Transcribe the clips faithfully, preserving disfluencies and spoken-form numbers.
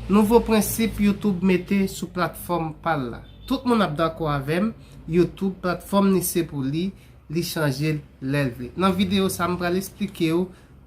Nouvo prensip YouTube mete sou platfòm pa l la. Tout moun ap dakò avè m, YouTube, platfòm ni se pou li, li chanje l lè l vle. Nan videyo sa, m pral esplike w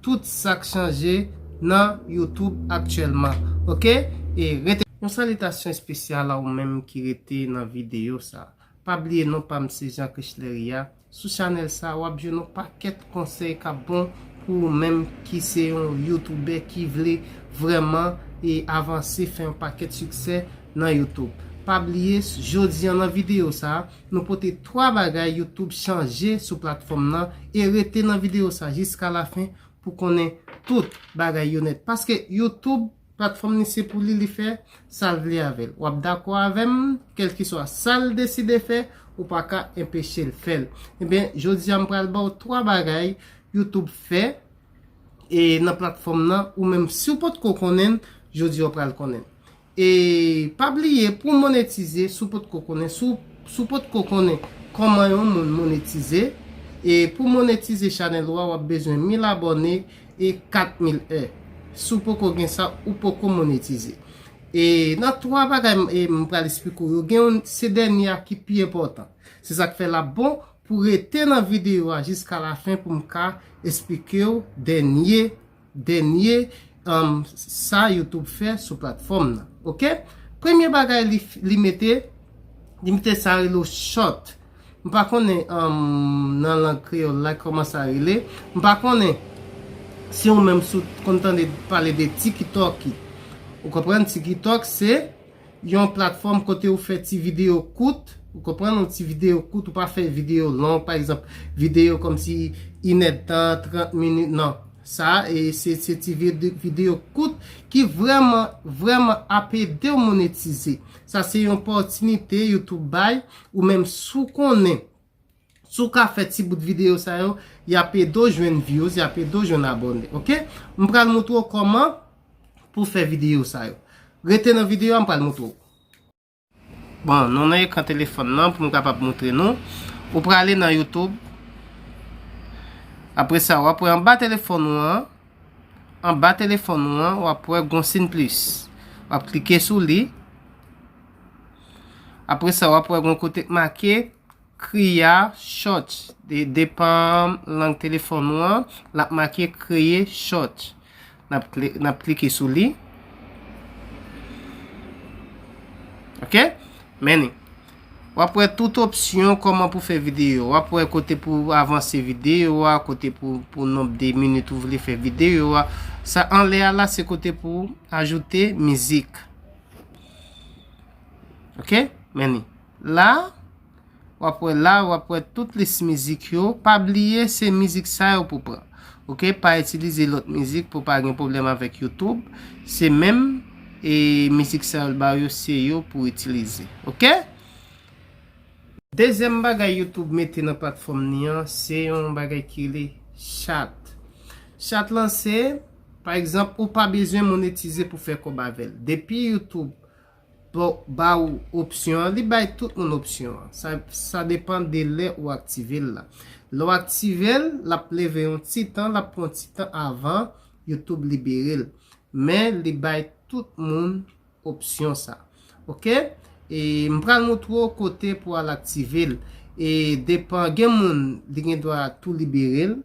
tout sa k chanje nan YouTube aktyèlman. Oke? E rete. Yon salitasyon espesyal a ou menm ki rete nan videyo sa. Pa bliye non pa m se Jean Chrisleria. Sou chanèl sa, w ap jwenn yon pakèt konsèy k ap bon pou ou menm ki se yon youtubè ki vle vrèman e avanse, fè yon pakèt siksè nan YouTube. Pa bliye, jodi a nan videyo sa, nou pote twa bagay YouTube chanje sou platfòm nan e rete nan videyo sa jiska lafen pou konnen tout bagay yo nèt. Paske YouTube, platfòm ni se pou li, li fè sa l vle avè l. W ap dakò avè m, kèlkeswa sa l deside fè, ou pa ka enpeche l fè l. Ebyen, jodi a m pral ba w twa bagay YouTube fè e nan platfòm nan, ou menm si w potko konnen l, jodi a w pral konnen l. E pa bliye, pou monetize, si w potko konnen, si w, si w potko konnen kòman yon moun monetize, e pou monetize chanèl ou a, w ap bezwen mil abòne e kat mil è. Si w poko gen sa, ou poko monetize. E nan twa bagay m, e m pral esplike w yo, gen yon, se dènye a ki pi enpòtan. Se sa k fè l ap bon pou rete nan videyo a jiska lafen pou m ka esplike w dènye, dènye, um, sa YouTube fè sou platfòm nan. Oke? Premye bagay li, li mete, li mete sa rele short. M pa konnen, um, nan lang kreyòl la kòman sa rele. M pa konnen si ou menm si w konn tande pale de TikTok. Ou konprann? TikTok se yon platfòm kote ou fè ti videyo kout, ou konprann, yon ti videyo kout, ou pa fè videyo long, pa egzanp, videyo kòmsi inèdtan, trant minit, non. Sa, e se, se ti vide-, videyo kout ki vrèman, vrèman ap ede w monetize. Sa se yon opòtinite YouTube bay, ou menm si w konnen, si w ka fè ti bout videyo sa yo, y ap ede w jwenn views, y ap ede w jwenn abòne, oke? M pral montre w kòman pou fè videyo sa yo. Rete nan videyo a, m pral montre w. Bon, nou nan ekran telefòn nan pou m kapab montre nou. Ou prale nan YouTube. Apre sa, w ap wè anba telefòn ou an. Anba telefòn ou an, w ap wè gon siy plis. W ap klike sou li. Apre sa, w ap wè gon kote k make Kriya Short. De-, depan lang telefòn ou an, l ap make Kreye Short. N ap kli-, n ap klike sou li. Oke? Men li. W ap wè tout opsyon kòman pou fè videyo. W ap wè kote pou avanse videyo a, kote pou, pou nonb de minit ou vle fè videyo a. Sa anlè a la, se kote pou ajoute mizik. Oke? Men li. La, w ap wè la, w ap wè tout lis mizik yo. Pa bliye, se mizik sa yo pou pran. Oke? Pa itilize lòt mizik pou pa gen pwoblèm avèk YouTube. Se menm, e, mizik sa yo l ba w yo, se yo pou itilize. Oke? Dezyèm bagay YouTube mete nan platfòm ni an, se yon bagay ki rele chat. Chat lan se, pa egzanp, ou pa bezwen monetize pou fè kòb avè l. Depi YouTube ba, ba ou opsyon an, li bay tout moun opsyon an. Sa, sa depann de lè ou aktive l la. Lè w aktive l, l ap leve yon ti tan, l ap pran yon ti tan avan YouTube libere l. Men li bay tout moun opsyon sa. Oke? E m pral montre w kote pou al aktive l. E depan, gen moun li gen dwa tou libere l.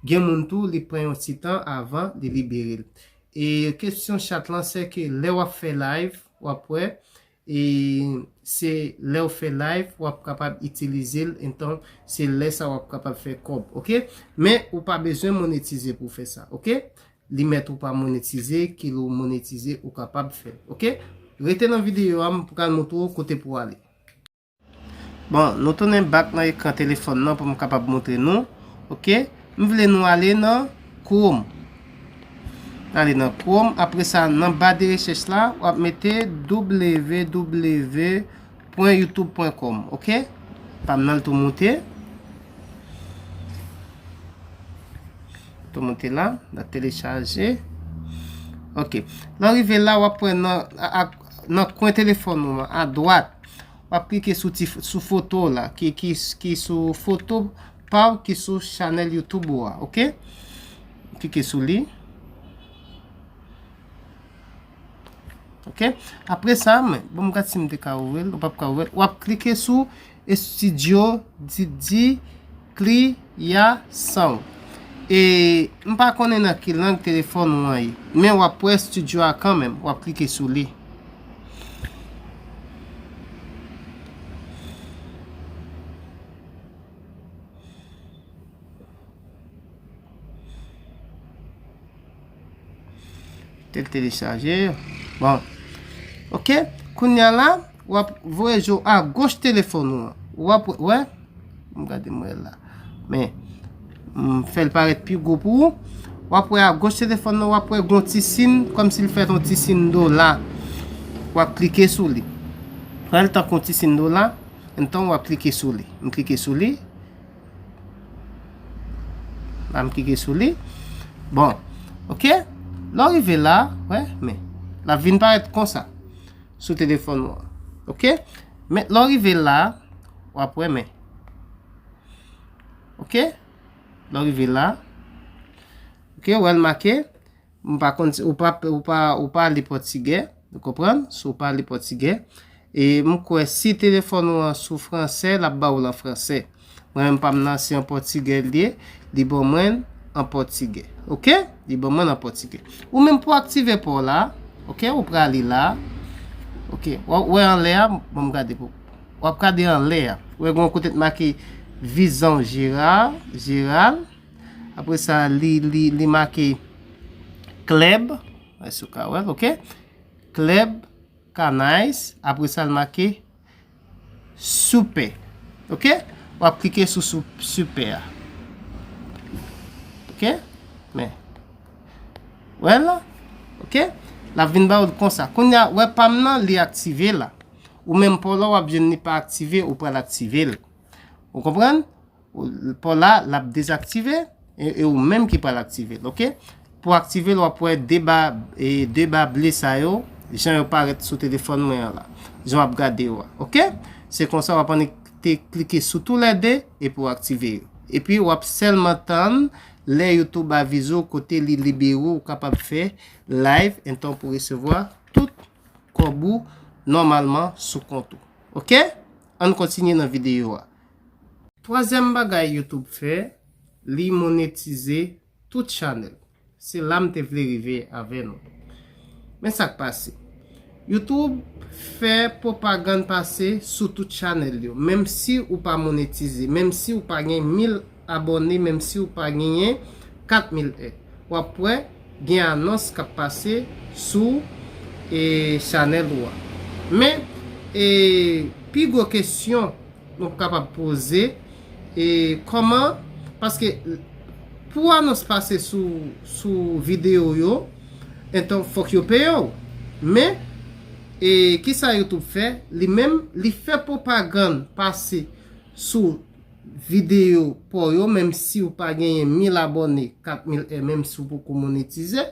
Gen moun tou li pran yon ti tan avan li libere l. E kesyon chat lan se ke lè w ap fè live, w ap wè, e se lè w fè live, w ap kapab itilize l, enton se lè sa w ap kapab fè kòb, oke? Men ou pa bezwen monetize pou w fè sa, oke? Li mèt ou pa monetize, kil ou monetize, ou kapab fè l, oke? Rete nan videyo a, m pral montre w kote pou w ale. Bon, nou tounen back nan ekran telefòn nan pou m kapab montre nou. Oke? M vle nou ale nan Chrome. Ale nan Chrome. Apre sa, nan ba de rechèch la, w ap mete w w w pwen youtube pwen com. Oke? Pa m nan l tou moute. Tou moute la, l ap telechaje. Oke. Lè w rive la, w ap wè nan, a, a, nan kwen telefòn ou an, adwat. W ap klike sou ti, sou foto la, ki, ki, ki sou foto pa w, ki sou chanèl YouTube ou a, oke? Klike sou li. Ok? Apre sa, men, bon, m gad si m te ka ouvri l, ou p ap ka ouvri l. W ap klike sou Studio Didi Clear Sound. E m pa konnen nan ki lang telefòn ou an ye, men w ap wè studio a kanmenm, w ap klike sou li. Te telechaje. Bon. Ok. Kounye a la, w ap voye je w agoch telefòn ou an. W ap wè. M gade m wè la. Men, m fè l parèt pi gwo pou ou. W ap wè agoch telefòn nan, w ap wè gon ti siy, kòmsi l fè yon ti siy dola. W ap klike sou li. Wè l tankou yon ti siy dola. Antan w ap klike sou li. M klike sou li. La, m klike sou li. Bon, ok. Lè w rive la, wè, men, l ap vin parèt konsa sou telefòn ou an. Ok? Men, lè w rive la, w ap wè, men. Ok? Lè w rive la, ok, wè l make. M pa konn si ou pa, ou pa, ou pale pòtigè, ou konprann? Si w pale pòtigè. E m kwè si telefòn ou an sou fransè, l ap ba w l an fransè. Mwen menm pa m nan se an pòtigè l ye, li ban mwen an pòtigè. Ok? Li ban mwen an pòtigè. Ou menm pou aktive pa w la, ok? Ou prale la. Ok? W ap wè anlè a, ban m gade pou. W ap gade anlè a. Ou wè gen yon kote k make Vizon Jeral, Jeral. Apre sa, li, li, li make Klèb. Èske w ka wè l, ok? Klèb Kanais. Apre sa, l make Super. Ok? W ap klike sou, sou Super a. Ok? Men. Wè l la? Ok? L ap vin ba w konsa. Kounye a, wè pa m nan, li aktive la. Ou menm pa w la, w ap jwenn li pa aktive, ou pral aktive l. Ou konprann? Ou, pa w la, l ap dezaktive, e, e ou menm ki pral aktive l, ok? Pou aktive l, w ap wè de ba, e, de ba ble sa yo, jan yo parèt sou telefòn mwen an la. Jan w ap gade yo a, ok? Se konsa w ap annik te klike sou toulède epi w aktive yo. Epi w ap sèlman tann lè YouTube avize w kote li libere w, ou kapab fè live, entan pou resevwa tout kòb ou nòmalman sou kont ou. Ok? Ann kontinye nan videyo a. Twazyèm bagay YouTube fè, li monetize tout chanèl. Se la m te vle rive avè nou. Men sa k pase. YouTube fè pwopagann pase sou tout chanèl yo. Menm si ou pa monetize, menm si ou pa gen mil abòne, menm si ou pa genyen kat mil è, w ap wè gen anons k ap pase sou, e, chanèl ou a. Men, e, pi gwo kesyon nou kapab poze, e, kòman, paske pou anons pase sou, sou videyo yo, enton fòk yo peye w. Men, e, kisa YouTube fè? Li menm, li fè pwopagann pase sou videyo pa w yo, menm si w pa genyen mil abòne, kat mil è, menm si w poko monetize,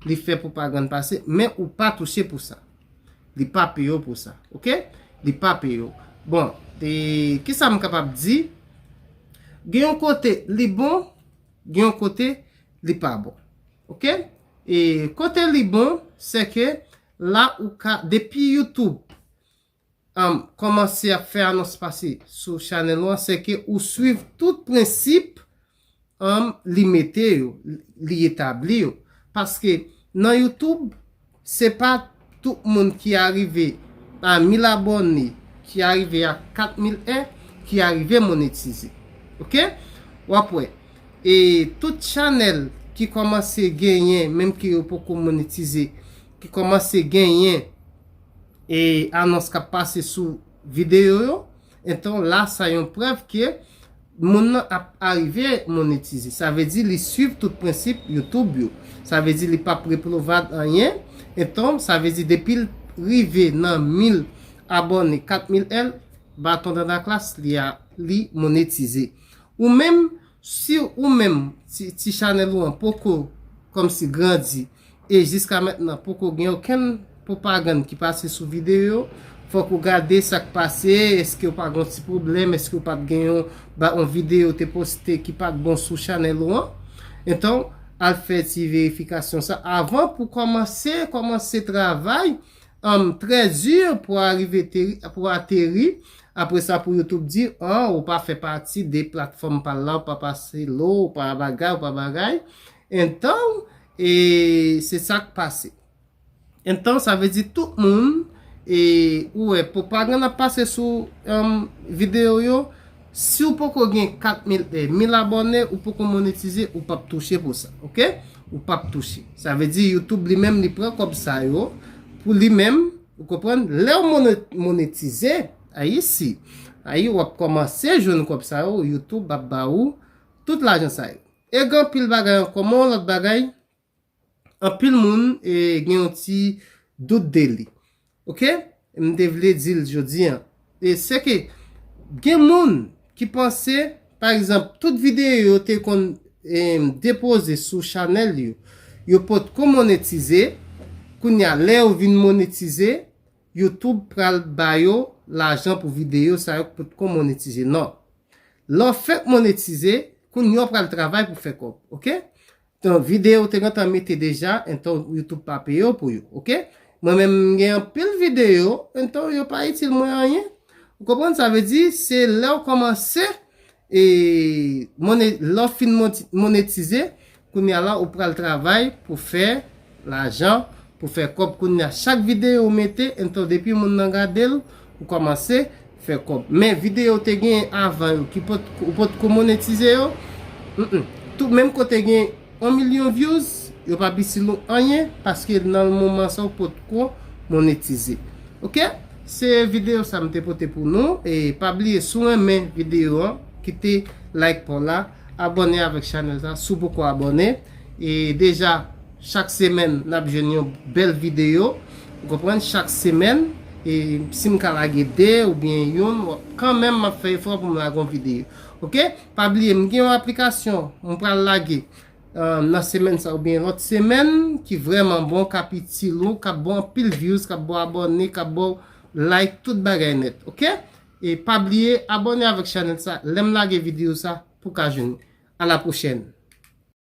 li fè pwopagann pase, men ou pa touche pou sa. Li pa peye w pou sa, ok? Li pa peye w. Bon, e, kisa m kapab di? Gen yon kote li bon, gen yon kote li pa bon, ok? E kote li bon, se ke la ou ka, depi YouTube, um, kòmanse ap fè anons pase sou chanèl ou an, se ke ou swiv tout prensip, um, li mete yo, li etabli yo. Paske nan YouTube, se pa tout moun ki arive a mil abòne, ki arive a kat mil è, ki arive monetize. Ok? W ap wè. E tout chanèl ki kòmanse genyen, menm ke yo poko monetize, ki kòmanse genyen e anons k ap pase sou videyo yo, enton la sa yon prèv ke moun nan ap arive monetize. Sa vle di li swiv tout prensip YouTube yo. Sa vle di li p ap replovad anyen. Enton sa vle di depi l rive nan mil abòne, kat mil è, baton dan daklas li a, li monetize. Ou menm, si ou menm, ti, ti chanèl ou an poko kòmsi grandi, e jiska mentnan poko gen okenn pwopagann ki pase sou videyo yo, fòk ou gade sa k pase, èske w pa gen yon ti pwoblèm, èske w pa t gen yon, ba, yon videyo te poste ki pa t bon sou chanèl ou an. Enton, al fè ti verifikasyon sa avan pou kòmanse, kòmanse travay, um, trè di pou arive teri, pou ateri. Apre sa, pou YouTube di, ah, ou pa fè pati de platfòm pa l la, ou pa pase lo, ou pa bagay, ou pa bagay. Enton, e se sa k pase. Enton, sa vle di tout moun, e ou wè, pwopagann ap pase sou um, videyo yo. Si w poko gen kat mil, eh, mil abòne, ou poko monetize, ou p ap touche pou sa, oke? Ou p ap touche. Sa vle di YouTube li menm li pran kòb sa yo pou li menm, ou konprann? Lè w mone-, monetize, ayisi, ayi w ap kòmanse jwenn kòb sa yo, YouTube ap ba ou tout lajan sa yo. E gen anpil bagay ankò, men yon lòt bagay, anpil moun e, gen yon ti dout de li. Oke? M te vle di l jodi an. E se ke gen moun ki panse, pa egzanp, tout videyo yo te konn e, depoze sou chanèl yo, yo potko monetize. Kounye a, lè yo vin monetize, YouTube pral ba yo lajan pou videyo sa yo ki potko monetize. Non. Lè w fèk monetize, kounye a w pral travay pou fè kòb. Oke? Donk, videyo w te gentan mete deja, enton YouTube pa peye w pou yo, oke? Mwen menm, m gen anpil videyo, enton yo pa itil mwen anyen. Ou konprann? Sa vle di, se lè w kòmanse, e, mone-, lè w fin monti-, monetize, kounye a la, ou pral travay pou fè lajan, pou fè kòb. Kounye a, chak videyo w mete, enton depi moun nan gade l, ou kòmanse fè kòb. Men videyo w te gen avan yo, ki pot, ou potko monetize yo, mm, mm. Tout menm kote gen yon milyon views, yo pa pi itil ou anyen, paske nan moman sa ou potko monetize. Oke? Se videyo sa m te pote pou nou, e pa bliye si w renmen videyo an, kite like pa w la, abòne avèk chanèl sa, si w poko abòne, e deja, chak semèn, n ap jwenn yon bèl videyo, ou konprann, chak semèn, e si m ka lage de oubyen youn, kanmenm m ap fè efò pou m lage yon videyo. Oke? Pa bliye, m gen yon aplikasyon, m pral lage, e, nan semèn sa oubyen lòt semèn, ki vrèman bon, k ap itil ou, k ap ba w anpil views, k ap ba w abòne, k ap ba w like, tout bagay nèt. Oke? E pa bliye, abòne avèk chanèl sa, lè m lage videyo sa, pou ka jwenn. A la pwochèn.